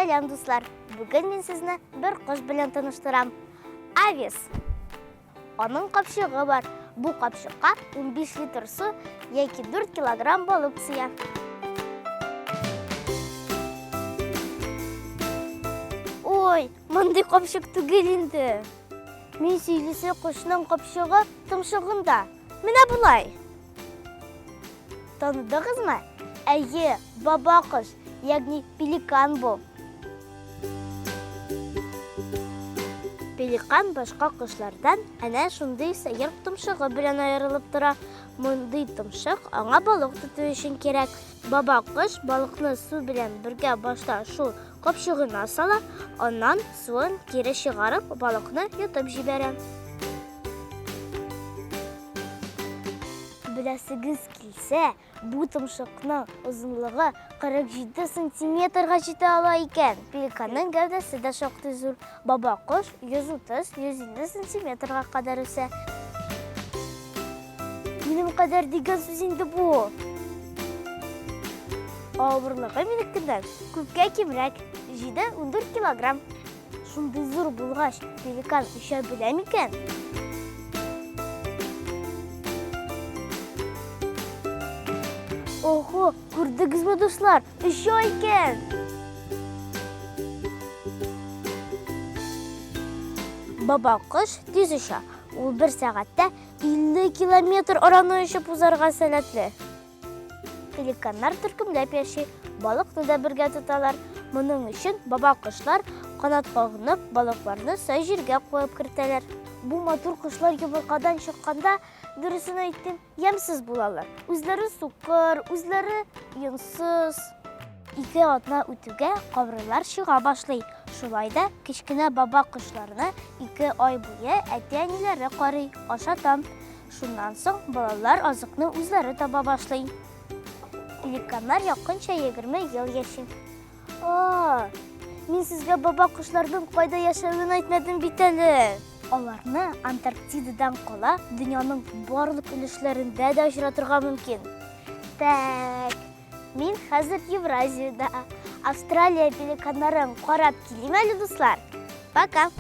Сәлам, дуслар! Бүген мин сезне бер кош белән таныштырам. Авис. Аның капчыгы бар. Бу капчыкка 15 литр су яки 4 килограмм балык сыя. Ой, мондый капчык түгел инде. Мин сөйлесе кошның капчыгы томшыгында. Менә болай. Таныдыгызмы? Әйе, баба кош, ягъни пеликан бу. Пеликан башка кошлардан әнә шундый сәер томшыгы белән аерылып тора. Мондый томшык аңа балык тоту өчен кирәк. Баба кош балыкны су белән бергә башта шул капчыгына сала, аннан суын кире чыгарып, балыкны йотып җибәрә. Беләсегез килсә, бу томшыкның озынлыгы 47 сантиметрга җитә ала икән. Пеликанның гәүдәсе дә шактый зур. Баба кош 130-150 сантиметрга кадәр үсә. Минем кадәр дигән сүз инде бу. Авырлыгы минекеннән күпкә кимрәк, 7-14 килограмм. Шундый зур булгач, пеликан оча белә микән? Ого, күрдегезме, дуслар? Оча икән! Баба кош тиз оча. Ул бер сәгатьтә 50 километр араны очып узарга сәләтле. Пеликаннар төркемләп яши, балыкны да бергә тоталар. Моның өчен баба кошлар канат кагынып, балыкларны сай җиргә куып кертәләр. Бу матур кошлар йомыркадан чыкканда, дөресен әйтим, ямьсез булалар. Үзләре сукыр, үзләре йонсыз. Ике атна үтүгә кабрылар чыга башлый. Шулай да кечкенә баба кошларны ике ай буе әти-әниләре карый, ашата. Шуннан соң балалар азыкны үзләре таба башлый. Пеликаннар якынча 20 ел яши. А, мин сезгә баба кошларның кайда яшәвен әйтмәдем бит әле. Аларны Антарктидадан кала дөньяның барлык өлешләрендә дә очратырга мөмкин. Так, мин хәзер Евразиядә. Австралия пеликаннарын карап килим әле, дуслар. Пока!